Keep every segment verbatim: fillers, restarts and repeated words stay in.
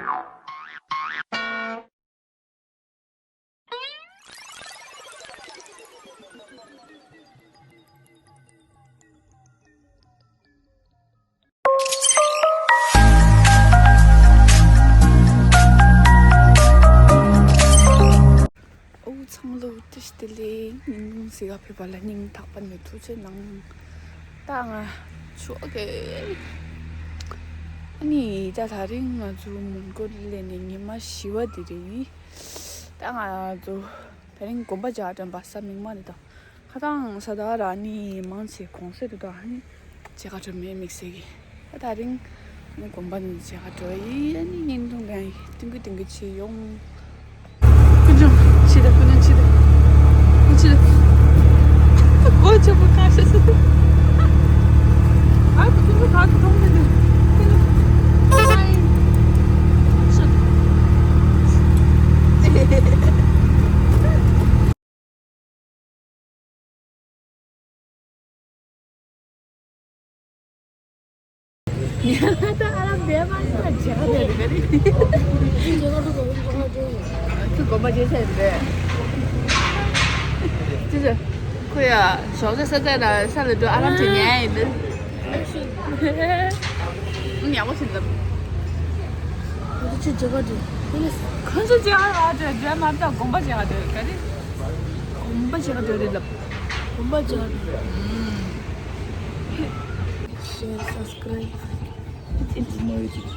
ཨོ་ཚང་མ་ལོ་བཀྲ་ཤིས་བདེ་ལེགས། སྙིང་ཐུང་ཟིག་ག་ཕེབས་པ་ལ་སྙིང་ཐག་པ་ནས་ཐུགས་རྗེ་གནང་། ད་ང་ཆོ་གེ། ཨ་ནི་ད་དེ་རིང་ང་ཚོ་མོན་གྷོ་སླེབས་ནས་ཉི་མ་བཞི་པ་དེ་རེད། ད་ང་ཚོ་དེ་རིང་དགོན་པ་རྒྱ་གྲམ་པ་ས་མིག་མ་རེད་ད། ཁ་ཐང་ས་ད་ར་ནི་མང་ཆེ་གོང་སེ་དུ་ད་ཧ་ནི་ཇེ་ག་གྲོ་མེ་མིག་སེ་གི། ད་དེ་རིང་ནི་དགོན་པ་ནི་ཇེ་ག་གྲོ་ཡི་ཨ་ནི་ཉིན་ཐུང་གང་ཡི་ཏིང་གི་ཏིང་གི་ཆི་ཡོང་། ཀུན་འབྱུང་ཆི་ད་ཀུན་འབྱུང་ཆི་ད། ཀུན་ཆི་ད། ཀོ་ཆ་པོ་ཁ་ཤ་སི། ཨ་ཀུན་འབྱུང་ཁ་ཀུན་འབྱུང་མི་འདུག་ཀུན་འབྱུང་། ད་ཨ་རམ་བེ་མ་ཤ་ཇེ་ག་རེ་རེ་རེ། ཁྱོད་དགོན་པ་ཇེ་ཆེ་རེད། ཅི་ཟེར། ཁོ་ཡ་ཞོགས་ཇ་ས་ཚ་ལ་ས་ལ་འགྲོ་ཨ་རམ་ཇེ་ཉལ་ཡིན་འདི། ཡག་པོ་ཞིག་ལབ། ཁོ་ཚོ་ཅི་བྱེད་ག་འགྲོ། ཁོ་ཚོ་ཅི་ཨ་ར་འགྲོ་འགྲོ་མ་ད་དགོན་པ་བྱེད་ག་འགྲོ་ག་རེ། དགོན་པ་བྱེད་ག་འགྲོ་རེད་ལབ། དགོན་པ་བྱེད་ག་འགྲོ། Share, subscribe. It's, it's my YouTube.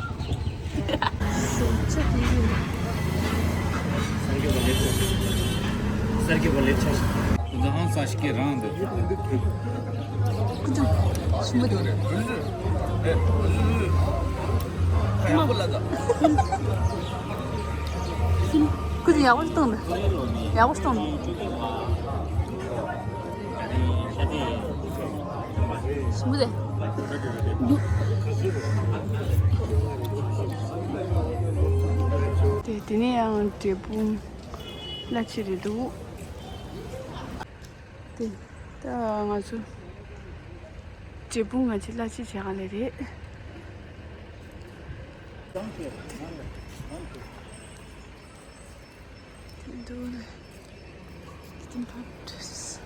ཁོ་ཚོ་ཡག་པོ་ཞིག་བཏང་འདུག་ཡག་པོ་ཞིག་བཏང་འདུག་ཞིམ་པོ་རེད། དེ་དེ་ནས་ཡང་འབྲས་སྤུངས་གླ་ཆ་རེད་འདུག་དེ་ད་ང་ཚོ་འབྲས་སྤུངས་ང་ཚོ་གླ་ཆ་བྱེད་ག་ལ་རེད། དེ་འདུག་ལ། ཁྱིམ་ཕ་བྲེས།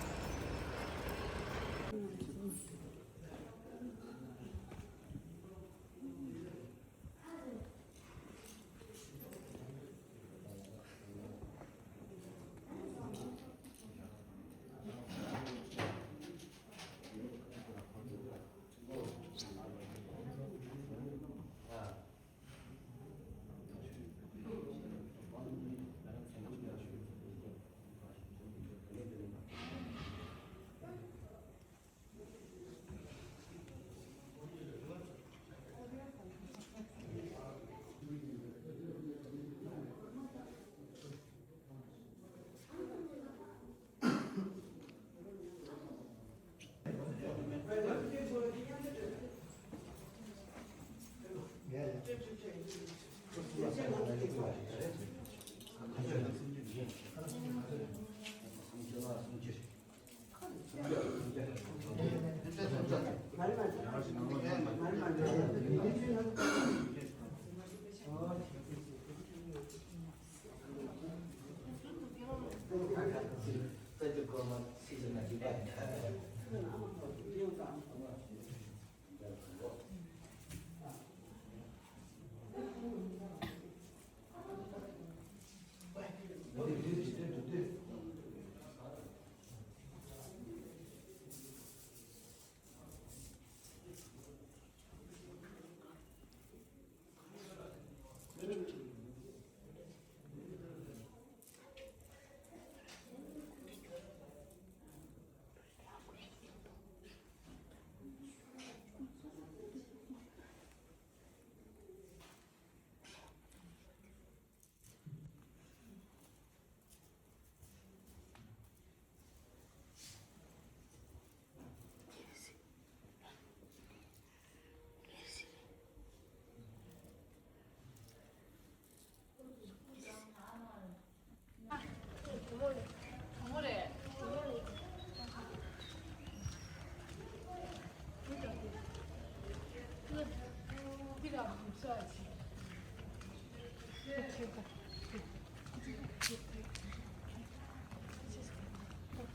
ལག་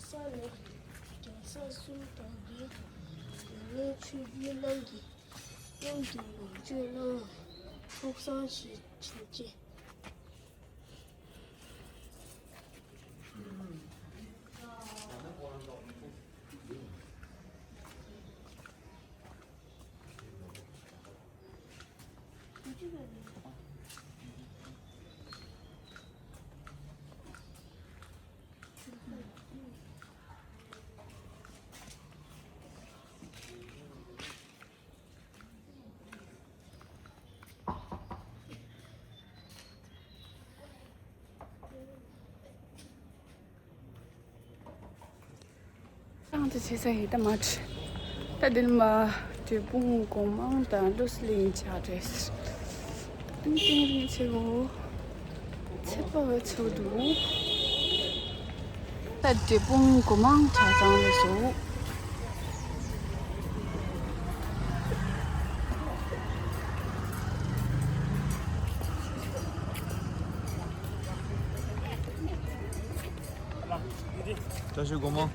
ས་ནི་རྒྱལ་ས་གསུམ་དང་འབྲེལ། ཡང་ན་ཆོས་བརྒྱུད་རྣམས་ཀྱིས་སྔོན་དུ་ལོངས་སྤྱོད་གནང་བ་ཐོག་བསམ་ཞེས་བྱ་སྟེ། ཏང་དུ་ཆེ་ས་ཧེ་ད་མ་ཁྲི། ད་དེ་ནི་མ་འབྲས་སྤུངས་སྒོ་མང་དང་བློ་གསལ་གླིང་ཆགས་རེད། ཏིང་ཏིང་རིང་ཆེ་བོ། ཚེ་པ་བའི་ཚོ་འདུག་ད་འབྲས་སྤུངས་སྒོ་མང་གྲྭ་ཚང་ལ་སོ། བཀྲ་ཤིས་སྒོ་མང་།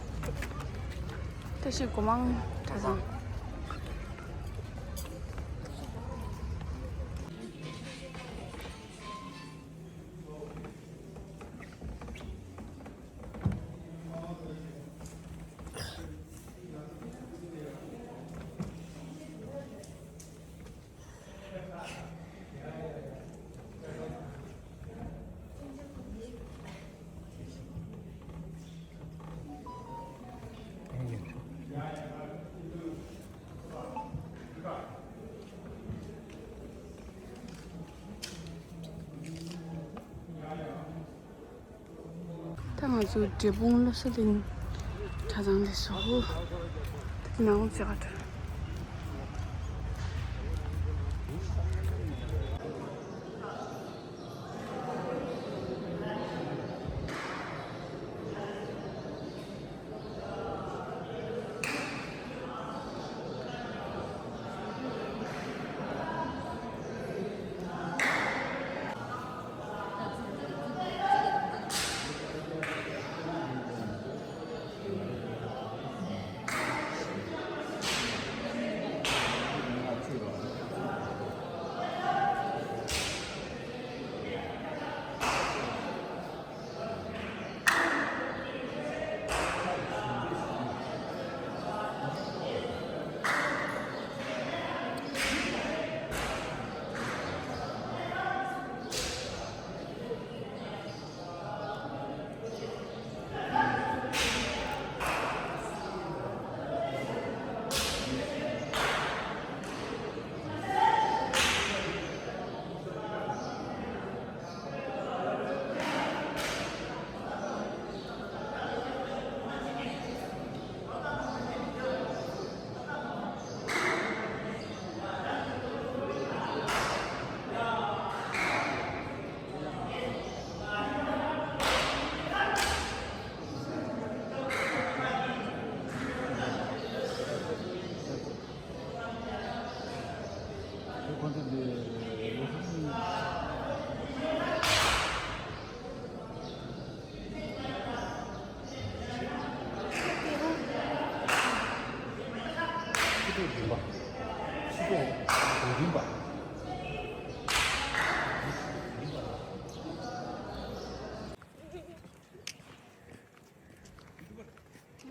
བཀྲ་ཤིས་སྒོ་མང་གྲྭ་ཚང་། ད་ང་ཚོ་འབྲས་སྤུངས་བློ་གསལ་གླིང་གྲྭ་ཚང་ལ་སོ། ནང་ཅག་དེ་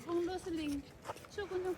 སྤུངས་བློ་གསལ་གླིང་ཆུ་ཀུན་ནོ།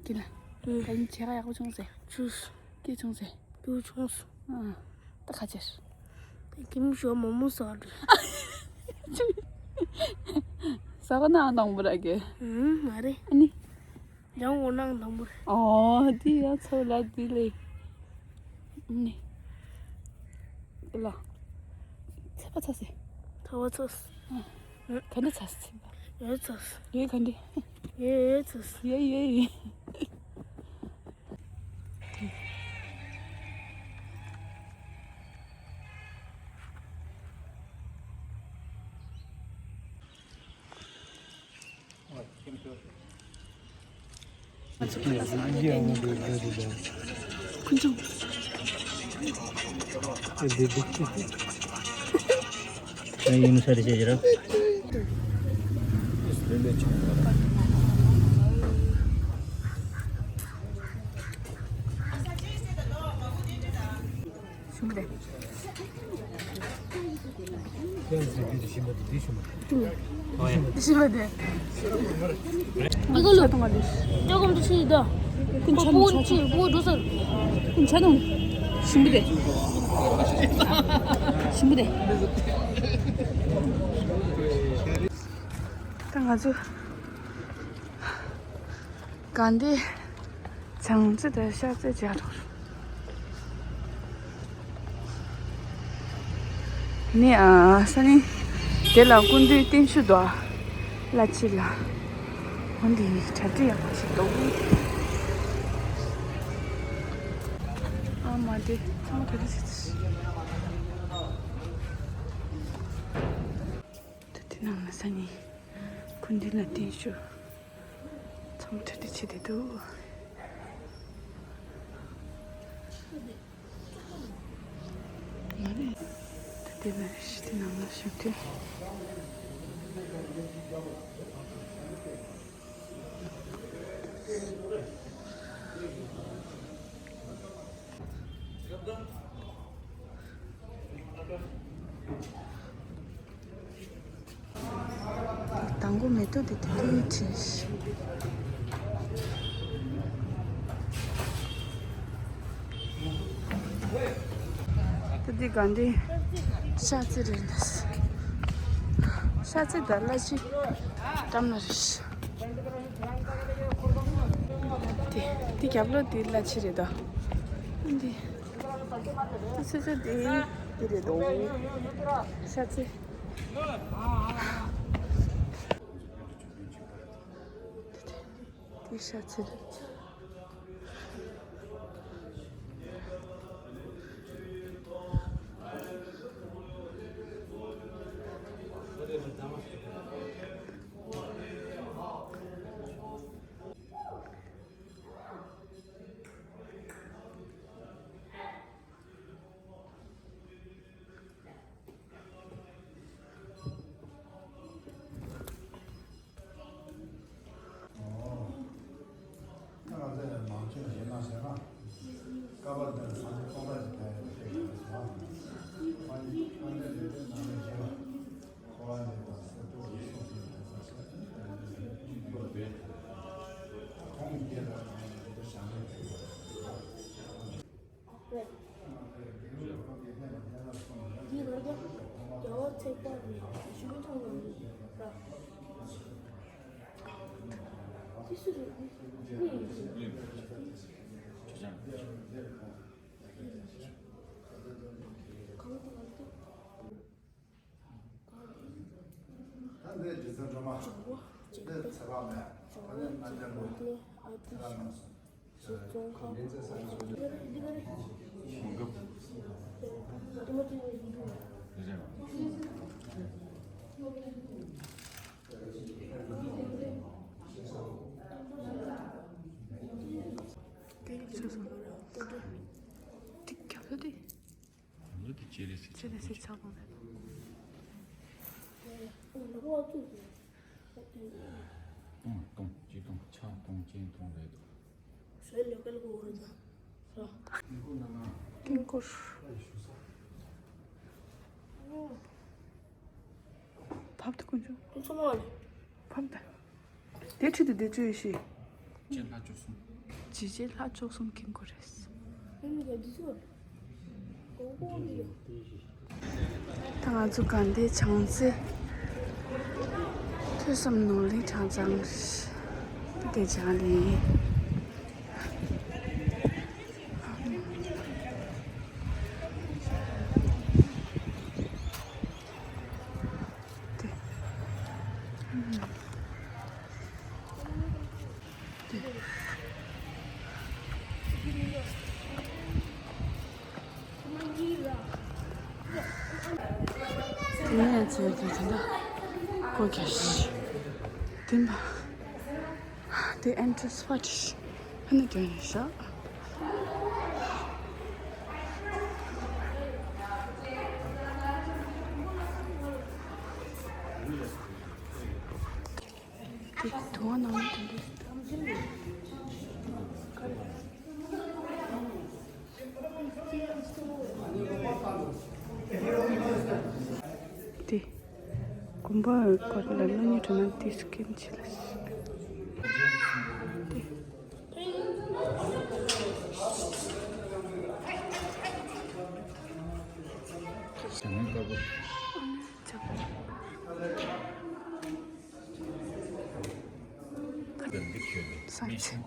འདི་ལ། ཨུ། ད་ཡིན་ཆེ་ག་ཡག་པོ་བྱུང་ཟེ། བྱུང་སོང་། སྐྱིད་བྱུང་ཟེ། སྐྱིད་བྱུང་སོང་། ཨ། ད་ཁ་ཆེར། ད་ཁྱིམ་ཞོ་མོག་མོག་ཟ་རེད། ཟ་ག་ནང་དང་པོ་ར་གི། ཨུ། མ་རེད། ཨ་ནི། ཡང་འོ་ནང་དང་པོ་རེད། ཨོ་དེ་ཡང་ཚོ་ལ་དེ་ལས། ཨ་ནི། ལ། ཚད་པ་ཚ་སེ། ཚ་བ་ཚ་སེ། ཨ། ག་འདྲ་ཚ་སེ་ཚད་པ། ཡོད་ཚ་སེ། ཡོད་ག་འདྲ། ཡོད་ཡོད་ཚ་སེ། ཡོད་ཡོད་ཡོད། ཞུམ་པ་དེ། ཁྱེད་ཚོས་འདི་ཞིམ་པ་དེ། འདི་ཞིམ་པ་དེ། འདི་ཞིམ་པ་དེ། འདི་ག་ལ། ཅོ་གམ་དུ་ཤི་ད། ཀུན་ཆ་ནང་ཆ། ཀུན་ཆ་ནང་། ཞིམ་པ་དེ། ཞིམ་པ་དེ། ད་ང་ཚོ། དགའ་ལྡན་བྱང་རྩེ་དང་ཤར་རྩེ་བྱ་རོག་ནི་ཨ་ས་ནི་དེ་ལ་སྐུ་མདུན་བརྟན་བཞུགས་འདུག་ཨ། བླ་སྤྱི་ལ། འོ་འདི་གྲ་སྒྲིག་ཡག་པོ་ཞིག་འདུག་ཨ་མ་དེ་ཚང་མ་གྲ་སྒྲིག་བྱེད་ཚེ། ད་དེ་ནང་ལ་ས་ནི་སྐུ་མདུན་ལ་བརྟན་བཞུགས། ཚང་མ་གྲ་སྒྲིག་བྱེད་བསྡད་འདུག་མ་རེད། ད་དེ་ལ་རེ་ཞིག་དེ་ནང་ལ་ཞུགས་དུས། དང་པོ་མེ་ཏོག་དེ་དེ་འདྲའི་བྲིས། ད་འདི་ག་འདི་ཤར་རྩེ་རེད་འདུག་ཤར་རྩེ་དང་བླ་སྤྱི་འགྲམ་ལ་རེད། དེ་དེ་རྒྱབ་ལོགས་དེ་བླ་སྤྱི་རེད་དོ། འདི། ད་ཆུ་ཚོད་དེ་དེ་རེད་དོ། ཤར་རྩེ། དེ་ཤར་རྩེ་རེད། ང་ཚོས་མང་ཆེ་བ་ཞེད་སྣང་ཞེད་སྣང་། སྐབས་དེར་ས་ཆ་ཐོག་མཐའ་ཞིག་ཕན་ཡོད་པའི་ཚེ་གང་ཞིག་ཨ། ཨ་ནི་ཨ་ནི་ལས་དོན་ནང་ནས་བྱེད་པ། འཁོར་བ་འདས་པ་སེམས་སྤྲོ་བའི་སོགས་ཀྱི་ཡོན་ཏན་གསལ་བྱེད་ཁོང་གི་སྐད་དང་གང་ཡིན་དེ་ལ་བཞག་ནས་བྱེད་པ། འདི་ལ་རྒྱ་རྒྱལ་བ་ཚེ་དཔག་མེད་ཞུ་མཐོང་ལ་ར། ཅི་སུ་རེད། གང་དང་གང་དུ། ད་འདིར་རྗེ་བཙུན་སྒྲོལ་མ། འདིར་ཚེ་དཔག་མེད། ད་ནི་རྣལ་འབྱོར་པ། ཚེ་དཔག་མེད་སོང་། ཞེས་རྫོང་ཁ། དེ་ཡིན་ས་སོང་། ཏིག་རྒྱབ་ལ་དེ། ལུས་དེ་ཅེ་རེ་སི་ཅེ་རེ་སི་ཚ་པོ་མེད། སྟོང་སྟོང་གཅིག་སྟོང་ཆ་སྟོང་ཅན་སྟོང་རེད་འདུག་དཀྱིལ་འཁོར། བབ་ཏུ་དཀོན་མཆོག་ཕབ་ད། དེ་ཁྲིད་དུ་བདེ་སྤྱོད་ཡེ་ཤེས། སྤྱན་ལྷ་བཅུ་གསུམ། ཇི་ཇི་ལྷ་མཆོག་གསུམ་ཀིང་གོ་རེས། ད་ང་ཚོ་དགའ་ལྡན་བྱང་རྩེ་ཐོས་བསམ་ནོར་གླིང་གྲྭ་ཚང་དེ་བྱང་ལས། དེ། དེ། དེ་ནས་ཚོས་དེ་དེ་འདྲ་སྒོ་རྒྱག་ཤི། དེ་མ། དེ་ཨེན་ཊྲེན་སི་པར་ཊི་ཤི། ཨ་ནི་དོན་ཡིན་ཤག་དེ་དུ་བ་ནང་དེ་འདྲ། དེ། དགོན་པ་སྐོར་ལ་སློབ་གཉེར་གྲོལ་ན་དེ་སི་ཀེན་བྱེད་ལ། དེ། ས་ཆ།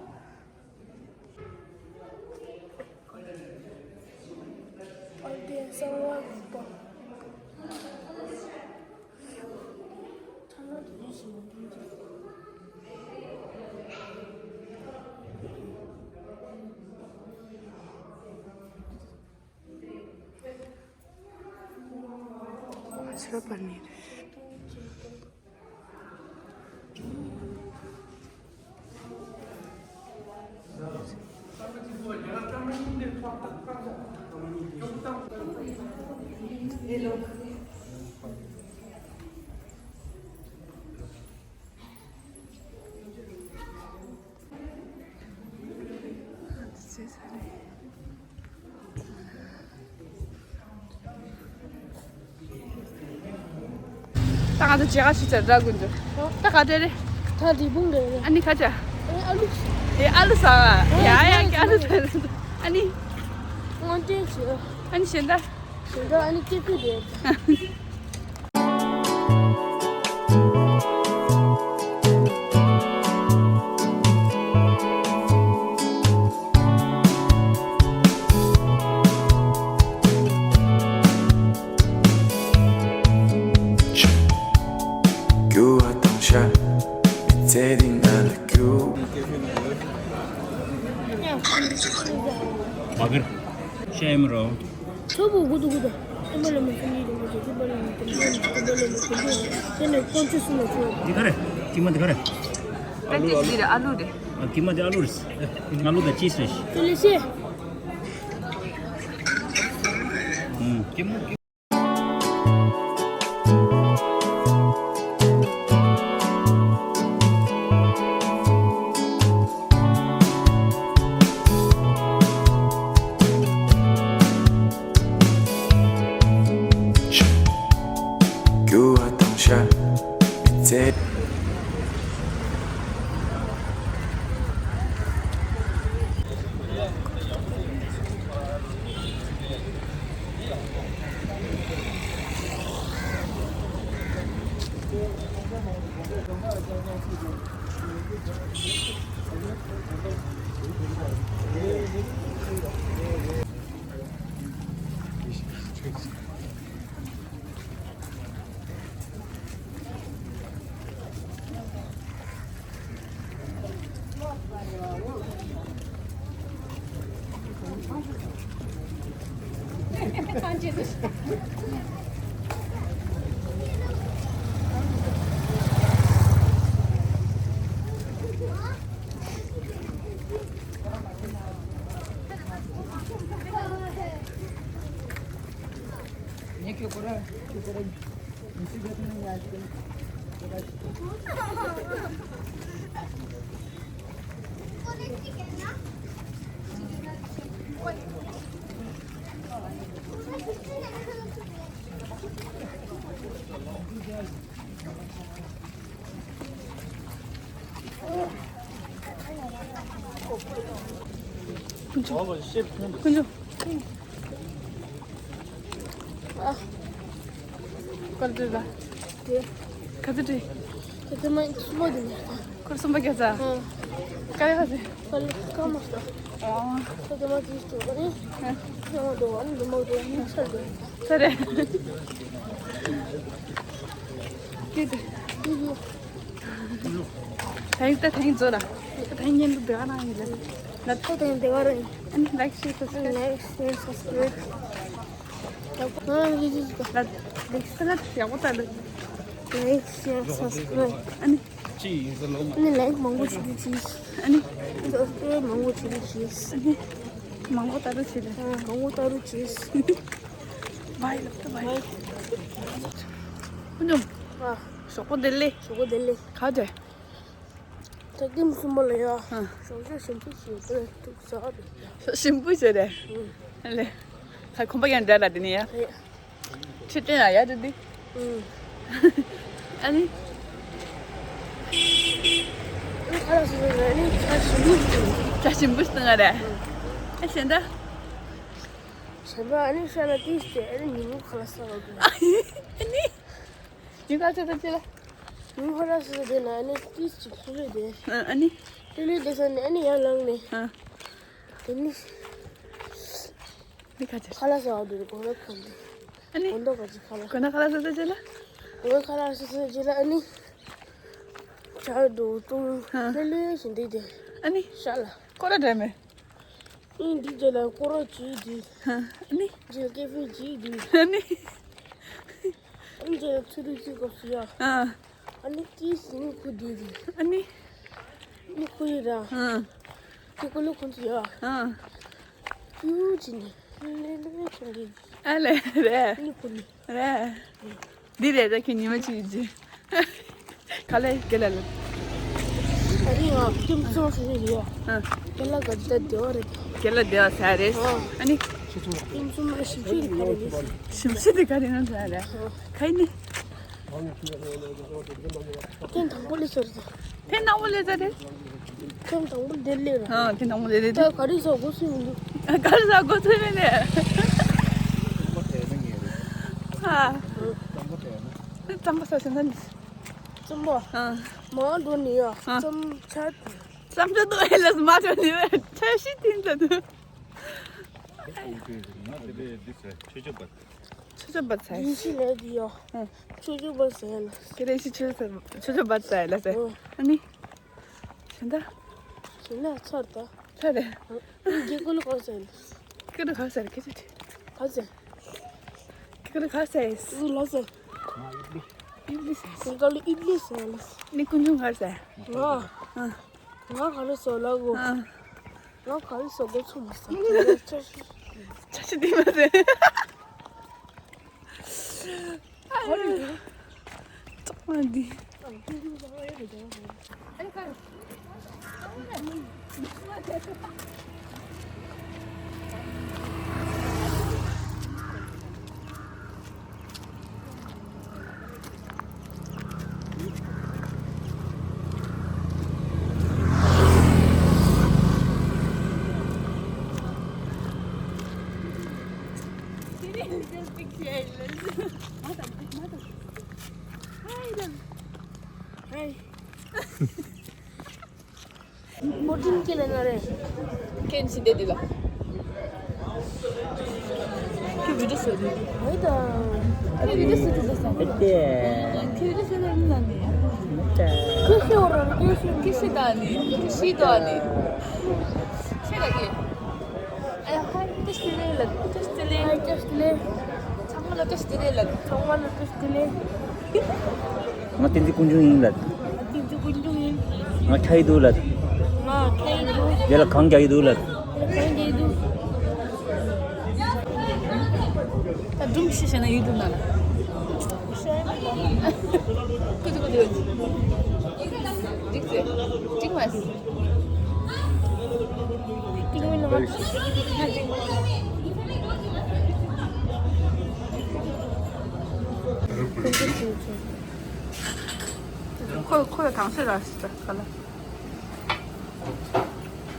ད་ང་ཚོ་མཇལ་ཁ་ཞིག་བྱ་འདྲ་དགོས་འདུག་ད་ག་འདྲ་རེད། ད་རི་བོང་རེད། ཨ་ནི་ཁ་ཆ། ཨ་ཨ་ལུ། ཨེ་ཨ་ལུ་ཟ་བ། ཡ་ཡ་ཨ་ལུ་ཟ། ཨ་ནི། སྔོན་ཏན་བྱོས། ཨ་ནི་གཞན་དག་གཞན་དག་ཨ་ནི་སྐྱེ་ཕུད་རེད། རྒྱུ་བ་དང་ཤ། མི་ཚེ་འདི་ང་ལ་རྒྱུ། མ་གིར། ཤ་ཡིན་མི་རོ། ཚོ་བོ་གུ་དུ་གུ་དུ། ཨེ་མ་ལ་མི་ཁྱོད་གཉིས་དང་མ་བྱེད་ཁྱོད་པ་ལ་མི་ཁྱོད་གཉིས་ཁྱོད་པ་ལ་མི་ཁྱོད་གཉིས། དེ་ནས་ཀོང་ཆུ་སུ་ལ་ཚོ། འདི་ག་རེ། ཀི་མ་འདི་ག་རེ། ཨ་ལུ་འདི་རེད། ཨ་ལུ་རེད། ཨ་ཀི་མ་འདི་ཨ་ལུ་རེད། ཨ་ལུ་དང་ཅི་སུ་རེད། དེ་ལས་ཤེས། ཨུམ། ཀི་མ། རྒྱུ་བ་དང་ཤ། མི་ཚེ། ཀུན་འབྱུང་། ཨ། ག་ལ་འགྲོ་ལ། དེ། ག་ཚོད་འགྲོ། ཁ་ཚོད་མ་སུ་མོ་དེ་ནས། ཁོར་སུམ་པ་བརྒྱབ་ཚར། ཨ། ག་རེ་ག་ཚོད། ག་ལ་ག་མ་ཤོག་ཨ། ཁ་ཚོད་མ་དེ་ཤོག་ཨ་ནི། ཨ། ཁ་མ་འགྲོ་ཨ་ནི་འགྲོ་མ་འགྲོ་ཨ་ནི་ཚར་འགྲོ། ཚར་རེད། སྐྱིད་དེ། ད་ཡིན་ད་ད་ཡིན་རྫོགས་ལ། ད་ཡིན་ཉན་དུ་བདེ་བ་རང་ཡིན་ལ། ད་ད་ཡིན་བདེ་བ་རང་ཡིན། ཨ་ནི་like share subscribe། Like share subscribe། ཡག་པོ་ཨ་ནི་ཡིན་ལ། ལ་ལ་ཡག་པོ་ད་ལ། Like share subscribe། ཨ་ནི། ཅི་ཡིན་ཟེར་ལོ་མ། ཨ་ནི་like མང་པོ་ཞིག་བྱེད་ཅིག་ཨ་ནི། Subscribe མང་པོ་ཞིག་བྱེད། ཨ་ནི། མང་པོ་ད་ལ་བྱེད་ལ། ཨ་མང་པོ་ད་ལ་བྱེད། Bye ལབ་ད་bye། ཀུན་འབྱུང་། ཨ། ཞོགས་པ་བདེ་ལེགས། ཞོགས་པ་བདེ་ལེགས། ག་རེ། ད་ཀིམ་སུ་མོ་ལ་ཡ། ཨ། ཞོགས་ཇ་ཞིམ་པོ་ཞིག་ཏུ་ཐུག་ཟ་རེད། ཞིམ་པོ་ཞིག་རེད། ཨུ། ཨ་ལེ། ཁ་ཁོམ་པ་ཡང་འདྲ་ལ་དེ་ནི་ཡ། རེད། ཆུ་ཏན་ལ་ཡ་དེ་དེ། ཨུ། ཨ་ནི། ཨ་ཁ་ལག་སོ་སོ་ནི་ཆ་ཞིམ་པོ་ཞིག་ཆ་ཞིམ་པོ་ཞིག་བཏང་ང་རེད། ཨ་གཞན་ད། གཞན་པ་ཨ་ནི་ཤ་ལ་ཏིས་ཏེ་ཨ་ནི་ཉིན་མོ་ཁ་ལག་ཟ་བ་དགོས། ཨ་ནི། ཉིན་ཁ་ཚོད་ད་ཅི་ལ། ཉིན་ཁ་ལག་ཟ་དེ་ན་ཨ་ནི་ཏིས་ཅིག་ལྷོད་ལྷོད་དེ། ཨ་ནི། ལྷོད་ལྷོད་དེ་ས་ནི་ཨ་ནི་ཡར་ལངས་ནས། ཨ། དེ་ནི། ནི་ཁ་ཆེ། ཁ་ལག་ཟ་བ་དེ་དགོས་ན་ཁོ་འདི། ཨ་ནི། དགོས་འདོག་ག་ཅིག་ཁ་ལག་དགོས་ན་ཁ་ལག་ཟ་ཟ་ཅི་ལ། དགོས་ན་ཁ་ལག་ཟ་ཟ་ཅི་ལ་ཨ་ནི། ཇ་འགྲོ་བཏུང་། ཧ། ལྷོད་ལྷོད་བཞིན་འདི་དེ། ཨ་ནི། ཤ་ལ། ཁོ་ར་འདྲ་མེད། ཨིན་འདི་རྗེས་ལ་སྐོར་ར་བྱེད་དུས། ཨ་ནི། རྗེས་ལ་ཀེ་ཧྥེ་བྱེད་དུས། ཨ་ནི། ཨིན་རྗེས་ལ་ཚུར་རུ་བྱེད་སྐབས་སུ་ཡ། ཨ། ཨ་ནི་ཏིས་ནི་ཁུ་དུས་དུས། ཨ་ནི། ནི་ཁུ་ཡི་ར། ཨ། ཏི་ཀུ་ལི་ཁོང་ཚོ་ཡ། ཨ། ཀྱུ་ཅི་ནི། ལེ་ལེ་ཁྱོད་འདི། ཨ་ལེ་རེད། ནི་ཁུ་ནི། རེད། འདི་རེད་ད་ཁྱོད་ཉི་མ་གཅིག་ཡིན་ཅི། ག་ལེ་ག་ལེ་ལ། ཨ་རི་ང་ཀིམ་ཚོང་ཟེར་ནི་ཡོད། ཨ། ག་ལེ་ག་ད་དེ་བ་རེད། ག་ལེ་དེ་བ་ཟ་རེད། ཨ། ཨ་ནི། ཀིམ་ཚོང་མ་ཞིབ་ཕྲ་དེ་ག་རེ་རེད། ཞིབ་ཕྲ་དེ་ག་རེ་ང་ཟ་རེད། ཨ། ག་ཡིན་ནི། ཐེངས་དང་པོ་ལས་ཟ་རེད། ཐེངས་དང་པོ་ལས་ཟ་རེད། ཐེངས་དང་པོ་འདིར་སླེབས་ར། ཨ། ཐེངས་དང་པོ་འདིར་སླེབས། ད་ག་རེ་ཟ་དགོས་སུ་མི་འདུག་ག་རེ་ཟ་དགོས་ཚོད་མེད་ནས། ཨ། རྩམ་པ་ཟ་ཟིན་ན་ནི། རྩམ་པ། ཨ། མ་འགྲོ་ནི་ཡ། ཨ། རྩམ་ཆ། རྩམ་ཆ་དུ་ཨེ་ལས་མ་འགྲོ་ནི་བས་ཁྲ་ཤི་ཐིན་ད་དུ། ཆུ་ཆུ་བ་ཚ། ཆུ་ཆུ་བ་ཚ། ཡིན་ཤི་ལས་དུ་ཡ། ཨ། ཆུ་ཆུ་བ་ཚ་ཡ་ལ། ཁྱེད་རེ་ཤི་ཆུ་ཆུ་བ་ཚ་ཡ་ལ་ཟེར། ཨ། ཨ་ནི། གཞན་དག་གཞན་དག་ཚར་ད། ཚར་རེད། ཨིན་གྱི་ཀུ་ལུ་ག་ཟེར། ཀུ་ལུ་ག་ཟེར་ཁྱེད་ཚོ། ག་ཟེར། ཀུ་ལུ་ག་ཟེར། ཀུ་ལུ་ལ་ཟེར། ཨིན་ལི་ཟེར། ཀུ་ལུ་ཨིན་ལི་ཟེར། ནི་ཀུན་འབྱུང་ག་ཟེར། ང་། ཨ། ང་ག་རེ་ཟེར་ལ་གོ། ཨ། ང་ག་རེ་ཟེར་གོ་ཚོད་མ་ཟེར། ཆ་ཤི། ཆ་ཤི་དེ་མ་ཟེར། ཙོག་མ་འདི། ཧའི། ཧའི། ཧའི། ཁོ་ཀྲིན་ཀི་ལ་ན་རེ། ཁྱེད་ཕྱི་དེ་དེ་ལ། ཁྱེད་བི་ཌིའོ་བཟོ་དུས། ཧའི་ད། ཁྱེད་བི་ཌིའོ་བཟོ་དུས་ཟ་ས། ཨེ་ཏེ། ཁྱེད་བི་ཌིའོ་བཟོ་དུས་ན་ནི། ཁྱེད་ཤི་བ་ར་ཁྱེད་ཤི། ཁྱེད་ཤི་ད་ནི། ཁྱེད་ཤི་ད་ནི། ཤེས་ར་གི། ཨ་ཧའི་བཀྲ་ཤིས་བདེ་ལེགས་ལ། བཀྲ་ཤིས་བདེ་ལེགས། ཧའི་བཀྲ་ཤིས་བདེ་ལེགས། ཚང་མ་ལ་བཀྲ་ཤིས་བདེ་ལེགས་ལ། ཚང་མ་ལ་བཀྲ་ཤིས་བདེ་ལེགས། ང་བསྟན་འཛིན་ཀུན་འབྱུང་ཡིན་ལ། ང་བསྟན་འཛིན་ཀུན་འབྱུང་ཡིན། ང་ཁ་ཡི་འདུག་ལ། ང་ཁ་ཡི་འདུག་དེ་ལ་གང་རྒྱག་གི་འདུག་ལ། དེ་ལ་གང་རྒྱག་གི་འདུག་ད་སྒྲུང་ཤེས་བྱས་ན་ཡུལ་སྒྲུང་ན་ལ། ཁུ་ཚུ་ཁུ་ཚུ། འགྲིག་ཟེར། འགྲིག་མ་ཟེར། ཁོ་ཁོ་ལ་དྭངས་སེ་ར་སི་ད་ག་ལ།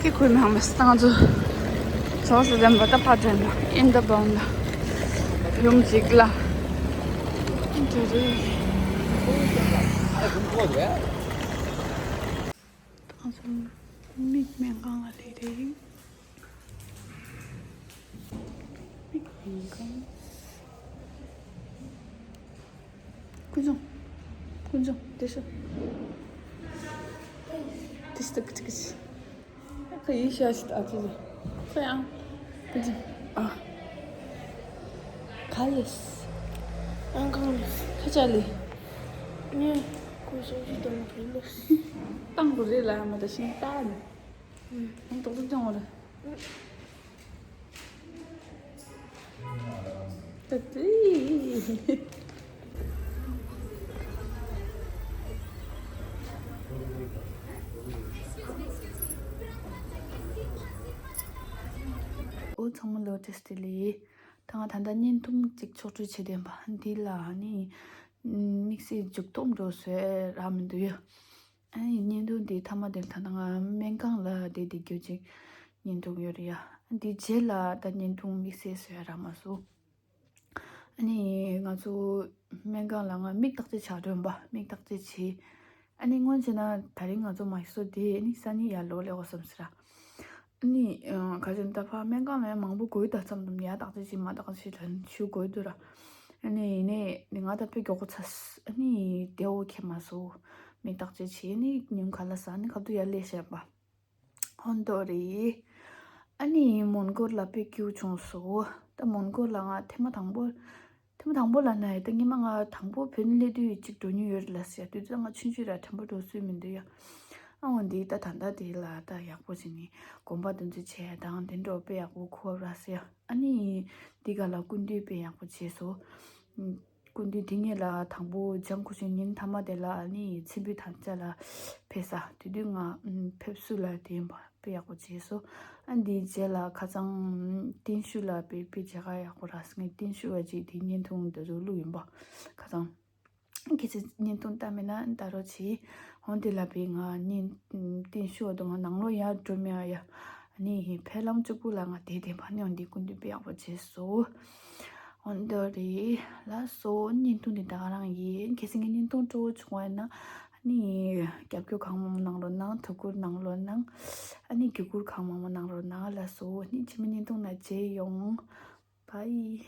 ཀི་ཁུལ་མེད་མ་སྟངས་ཚོ། ཚོགས་སུ་ལྡན་པ་ད་ཕ་དྲན་ན་ཨིན་ད་བང་ལ། ཡུམ་གཅིག་ལ། དེ་རེད། ད་ཚོ་མིག་སྨན་ཁང་ལ་སླེབས་རེད། མིག་སྨན་ཁང་། ཀུན་བཟང་། ཀུན་བཟང་། དེ་ཤོད། དེ་ཤོད་ཀི་ཀི་ཀི། ཁ་ཡིག་ཤ་ཤི་ད་ཅི་ཟེར། ཁོ་ཡང་། ཀུན་བཟང་། ཨ། ག་ལེས། ཨང་གང་ལེས། ཁ་ཅག་ལེ། ངས་ཁོ་ཤ་ཤི་དང་གི་ལོ། བཏང་དགོས་རེད་ལ་མ་ད་ཤིང་རྟ་ནི། ཨང་ཏོག་ཏོག་ཅང་བ་ལ། ཨོ་ཚང་མ་ལོ་བཀྲ་ཤིས་བདེ་ལེགས། ད་ང་ད་ལྟ་བརྙན་ཐུང་གཅིག་ཕྱོགས་སྒྲིག་བྱེད་བསྡད་པ་འདི་ལ་ནི་དམིགས་བསལ་མཇུག་སྡོམ་འགྲོ་བཟོས་རག་མི་འདུག་ཡ། ཨ་ནི་བརྙན་ཐུང་འདི་མཐའ་མ་དེར་ད་ལྟ་ང་སྨན་ཁང་ལ་བསྡད་བསྡད་རྒྱུ་ཅིག་བརྙན་ཐུང་ཡོད་རེད་ཡ། འདི་རྗེས་ལ་ད་བརྙན་ཐུང་དམིགས་བསལ་བཟོས་རག་མ་སོང་། ཨ་ནི་ང་ཚོ་སྨན་ཁང་ལ་ང་མིག་བརྟག་དཔྱད་བྱ་འགྲོ་ཡིན་པ། མིག་བརྟག་དཔྱད་བྱས། ཨ་ནི་སྔོན་བྱས་ན་ད་རིང་ང་ཚོ་མ་ཤི་སོ་དེ་ཨ་ནི་སང་ཉིན་ཡར་ལོག་སླེབས་དགོས་བསམ་ཟེར། ཨ་ནི་ཨ་ག་ཚོད་ད་ཕར་སྨན་ཁང་ལ་ཡང་མང་པོ་དགོས་ད་བསམ་དུས་ཡར་བརྟག་དཔྱད་བྱས་མར་བརྟག་དཔྱད་ལ་ཞུ་དགོས་འདུག་ར། ཨ་ནི་ཡིན་ནའི་ང་ད་དཔེ་མགྱོགས་པོ་ཚར། ཨ་ནི་དེ་འོ་ཁྱེད་མ་སོ། མིག་བརྟག་དཔྱད་བྱས་ནི་ཉིན་ག་ལ་ཟ་ནི་ཁ་ཐུག་ཡར་སླེབས་བྱས་པ། ཧོན་ཏོ་རེད། ཨ་ནི་མོན་གྷོ་ལ་དཔེ་སྐྱིད་པོ་བྱུང་སོང་། ད་མོན་གྷོ་ལ་ང་ཐེངས་མ་དང་པོ། ཐེངས་མ་དང་པོ་ལ་ན་ཡི་ད་ཉི་མ་ང་དང་པོ་བོད་ནས་སླེབས་དུས་གཅིག་འགྲོ་མྱོང་ཡོད་རེད་ལ་ཟེར་དུས་ད་ང་ཆུང་ཆུང་ར་དྲན་པ་འགྲོ་སྲོལ་མི་འདུག་ཡ། ཨ་འོ་འདི་ད་ད་ལྟ་དེ་ལ་ད་ཡག་པོ་བྱས་ནས་གོམ་པ་འདི་ཚོ་བྱས་དང་དེ་འགྲོ་དཔེ་ཡག་པོ་འཁོར་ར་ཟེར། ཨ་ནི་འདི་ག་ལ་སྐུ་མདུན་དཔེ་ཡག་པོ་བྱས་སོང་། སྐུ་མདུན་དེ་ངེད་ལ་དང་པོ་ལྗང་ཁུ་ཆུ་ཉིན་མཐའ་མ་དེ་ལ་ནི་ཚེ་འབུལ་དམ་བཅའ་ལ་ཕེབས་ས་དེ་དུས་ང་ཕེབས་བསུ་ལ་དེ་ཡིན་པ་དཔེ་ཡག་པོ་བྱས་སོང་། ཨ་འདིའི་རྗེས་ལ་ཁ་སང་ཏིན་ཤུ་ལ་དཔེ་དཔེ་མཇལ་ཁ་ཡག་པོ་རག་སོང་། ངས་ཏིན་ཤུ་བ་ཅིག་དེ་བརྙན་ཐུང་འདི་ཚོ་བླུགས་ཡིན་པ། ཁ་སང་ཁྱེད་ཚོས་བརྙན་ཐུང་ལྟ་མེད་ན་ལྟ་རོགས་བྱེད། འོན་ཏེ་ལ་དཔེ་ང་བརྙན་ཏིན་ཤུ་བ་དུ་ང་ནང་ལོགས་ཡར་འགྲོ་མེད་ཡ། ནི་ཕེབས་ལམ་གཅིག་པུ་ལ་ང་དེ་བདེན་པ་ནི་འོན་ཏེ་སྐུ་མདུན་དཔེ་ཡག་པོ་བྱས་སོང་། འོན་ཏེ་རེད་ལ་སོ་བརྙན་ཐུང་འདི་ད་ག་རང་ཡིན། གལ་སྲིད་ངའི་བརྙན་ཐུང་སྤྲོ་བོ་བྱུང་བ་ཡིན་ན་ཨ་ནི་རྒྱབ་སྐྱོར་གང་མང་མང་གནང་རོགས་གནང་། ཐུགས་ཁུར་གནང་རོགས་གནང་། ཨ་ནི་བརྒྱུད་སྐུར་གང་མང་མང་གནང་རོགས་གནང་ལ་སོ། ཨ་ནི་ཕྱི་མའི་བརྙན་ཐུང་ནང་མཇལ་ཡོང་། བྷའི།